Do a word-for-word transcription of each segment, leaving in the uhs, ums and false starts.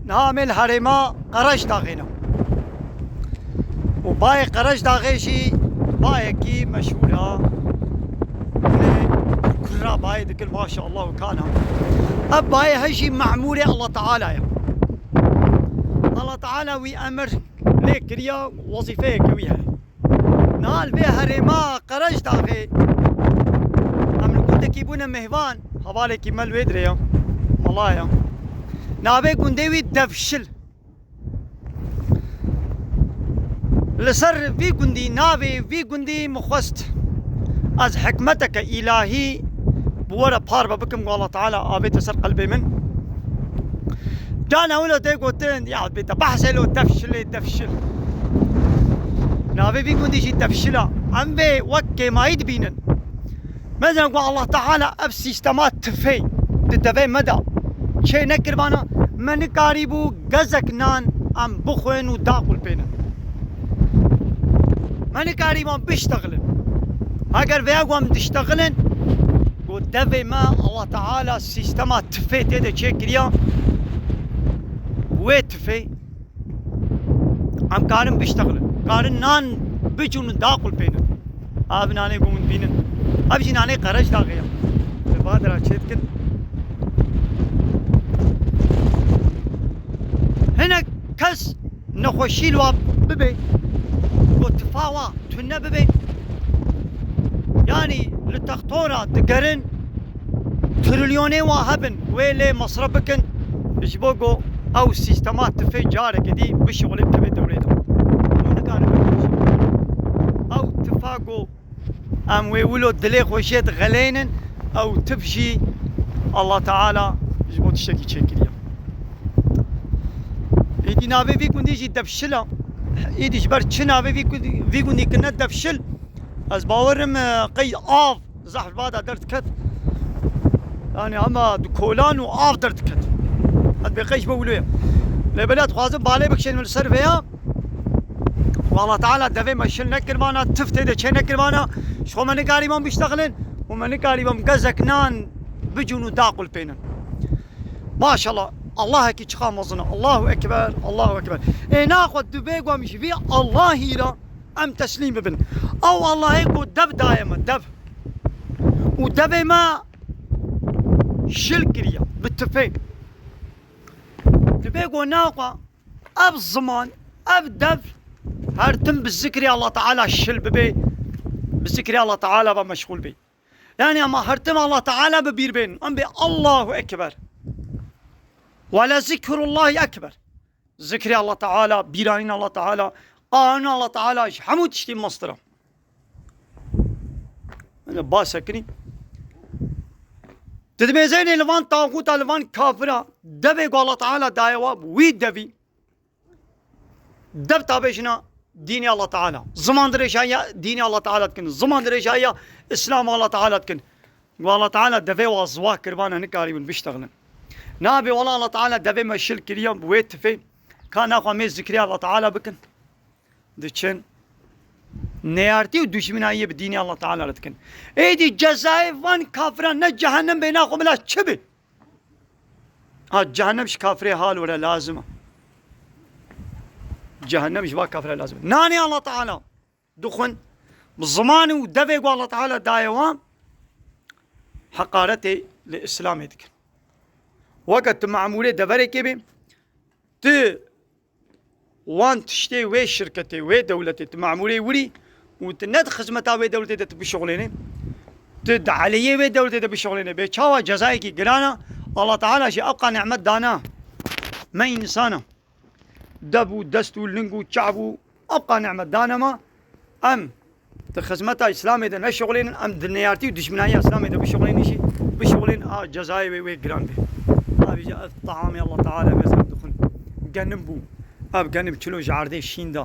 Niha em ê li herêma Qereşdaxê ne. Û bayê Qereşdaxê jî bayekî meşhûr e. Lê kurra bayê dikin, maşallah û kana. Ev bayê he jî memûrê Allah Teala ye. Allah Teala wî emir lê kiriya, wezîfeyeke wî heye. Niha li vê herêma Qereşdaxê em li gundekî bûne mêvan, hevalekî me li wê dirê ya, mala ya. Navê gundê wî Devşil. Li ser vî gundî, navê vî gundî min xwest ez hikmeteke îlahî bi we re parve bikim, ku Allah Teala avête ser qelbê min. Cana wilo tê gotin, ya bê te behsê lo Devşilê, Devşil. Navê vî gundî jî Devşil a. Em vê wek kêmayî dibînin. Mezin ku Allah Teala ev sîstema tifê di devê me de çê nekiribana, me nikarîbû gezek nan em bixwin û daqulpênin. Me nikarîbûn biştexilin. Heger vêya ku em diştexilin, ku devê me Allah Teala sîstema tifê tê de çêkiriya, wê tifê em karin biştexilin, karin nan bicûn û daqulpênin. Ev nanê ku hûn dibînin, ev jî nanê Qereşdaxê ye. Li va dira çêdikin. Hinek kes nexweşî li wa bibe, ku tifa wa tune bibe. Yanî li textora digerin, trilyonê wa hebin, wê lê mesref bikin, ji bo ku ew sîstema tifê careke dî bişixulê, bikeve dewrê de. Hûn nikarin bikin. Ew tifa ku em wê wilo dilê xwe jê dixeleynin, ew tif jî Allah Teala ji bo tiştekî çêkiriye. Êdî navê vî gundî jî Devşil a. Êdî ji ber çi navê vî gundî, vî gundî kirine Devşil? Ez bawerim, e, qey av zehf bada derdiket. Yani hema di kolan û av derdiket. Ez bê qey ji bo wilo ye. Lê belê dixwazim balê bikişênim li ser vêya. Û Allah Teala devê me şil nekiribana, tif tê de çê nekiribana. Ji xwe me nikarîbûn biştexilin û me nikarîbûn gezek nan bicûn û daqulpênin. Maşallah, Allahekî çiqa mezin e. Allahu Ekber, Allahu Ekber. Ê naxwe dibê ku em ji vî Allahî re em teslîm bibin. Ew Allahê ku dev daye me, dev. Û devê me şil kiriye, bi tifê. Dibê ku naxwe ev ziman, ev dev her tim bi zikrê Allah Teala şil bibe, bi zikrê Allah Teala ve meşgûl be. Yani ama her tim Allah Teala bi bîr bên. Em bê Allahu Ekber. Ve le zikrullahi ekber. Zikrê Allah Teala, bîranîn Allah Teala, qanûn Allah Teala ji hemû tiştî mestir e. Öyle bahse kirî. Didimêzeyne li van taxûta, li van kafira, devê ku Allah Teala daye wa, wî devî. Dev tabe jina dînê Allah Teala. Ziman dirêjaya dînê Allah Teala dikin. Ziman dirêjaya Îslam Allah Teala dikin. Û Allah Teala devê wa ziwa kiribana nikarîbûn biştexilin. Nabê wala Allah Teala devê me şil kiriya bi wê tifê. Ka naxwe mê zikrê Allah Teala bikin. Diçin. Neyartî û dujminayiyê bi dînê Allah Teala re dikin. Êdî cezayê van kafiran ne cehennem bê naxwe bila çi bi? Ha, cehennem ji kafirê hal were lazim e. Cehennem ji va kafirê lazim e. Nanê Allah Teala dixwin, bi zimanê û devê ku Allah Teala daye wan, heqaretê li Îslamê dikin. Weke tu memûrê deverekê bê, tu wan tiştê wê şirketê, wê dewletê, tu memûrê wirî û tu ne di xizmeta wê dewletê de tu bişuxulênê, tu di eleyê wê dewletê de bişuxulênê. Bê çawa cezayekî giran e, Allah Teala jî ewqa nimet dana me însana. Dev û dest û ling û çav û ewqa nimet dane me, em di xizmeta Îslamê de neşixulênin, em di neyartî û dijminayiya Îslamê de bişixulênin jî, bişixulênin a cezayê wê, wê giran bê. Avî jî ev taamê Allah Teala mezin dixwin. Genim bû. Ev genim çilo ji erdê şîn de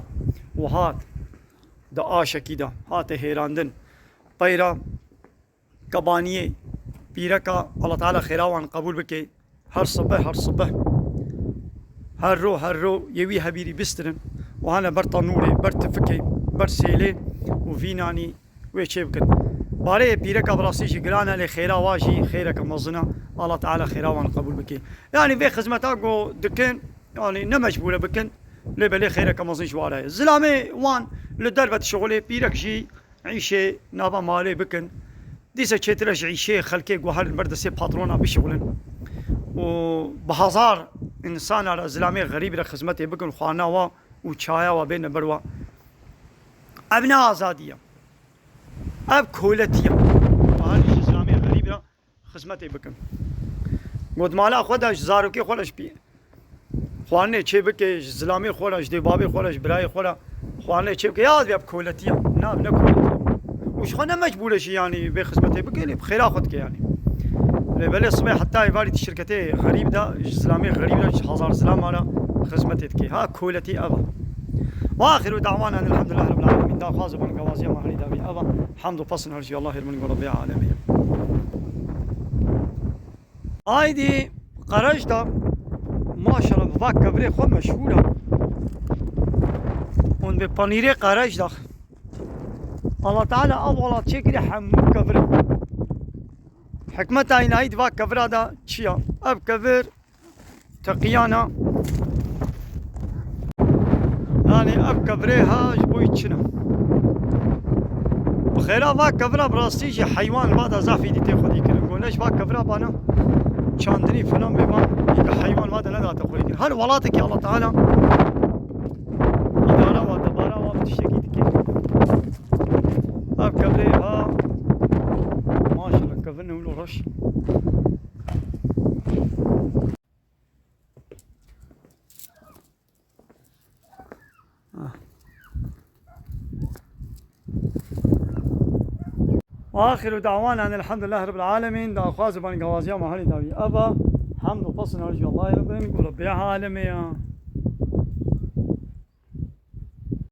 û hat di aşekî de hate hêrandin. Peyra Kebaniyê pîreka, Allah Teala xêra wan qebûl bike. Her sibeh, her sibeh, her ro, her ro yê wî hebîrî bistirin û hene ber tenûrê, ber tifikê, ber sêlê û vînanî wê çê bikin. Barê pîreka bi rastî jî giran e, lê xêra wa jî xêreke mezin e. Allah Teala xêra wan qebûl bike. Yanî vê xizmeta ku dikin, Yanî ne mecbûr e bikin, lê belê xêreke mezin ji wan re ye. Zilamê wan li derve dişixulê, pîrek jî îşê nava malê bikin. Dîse çêtir e ji îşê xelkê guherin ber destê patrona bişixulin. Û bi hezar insana re, zilamê xerîb re xizmetê bikin, xwarina wa û çaya wa bêne ber wa. Ev ne azadî ye. Ev koletî ye. Baharî ji zilamê xerîb re xizmetê bikin. Got mala xwe de ji zarokê xwe re ji pî-, xwarinê çê bike, ji zilamê xwe re, ji dêvbabê xwe re, ji birayê xwe re xwarinê çê bike. Ya ev koletî ye. Na, ne koletî ye. Û ji xwe ne mecbûr e jî, yanî, vê xizmetê bike, lê bi xêra xwe dike, yanî. Lê belê sibê heta êvarî di şirketê xerîb de, ji zilamê xerîb re, ji hezar zilama re xizmetê dike. Ha, koletî ev e. Ve axiru da'wana enil hamdülillahi rabbil alemin. Daxwaz û bangawazîya me herî dawî ev e. Hamd û pesn her ji Allahê min û Rebbê alemê. Aydî Qerejdax, maşallah, va kevirê xwe meşhûr e. Hûn bê panîrê Qerejdax. Allah Teala ev welat çêkirî hemû kevir e. Hikmeta înayî di va kevira de çi ya? Ev kevir teqiyana. Yanî ev kevirê ha ji bo çi ne? Bi xêra va kevira bi rastî jî heywan va de zaf îdî tê xwedî kirin. Go ne ji va kevira bana çandinî filan bê van, îdî heywan va de nedate xwedî kirin. Her welatekî Allah Teala îdara wa, debara wa bi tiştekî dike. Ev kevirê ha, maşallah, kevir ne wilo reş. Axiru da'wana enil hamdülillahi rabbil alemin. Daxwaz û bangawazîya me herî dawî ev e. Hamd û pesn her ji Allahê Rebbê min û Rebbê alemê ya.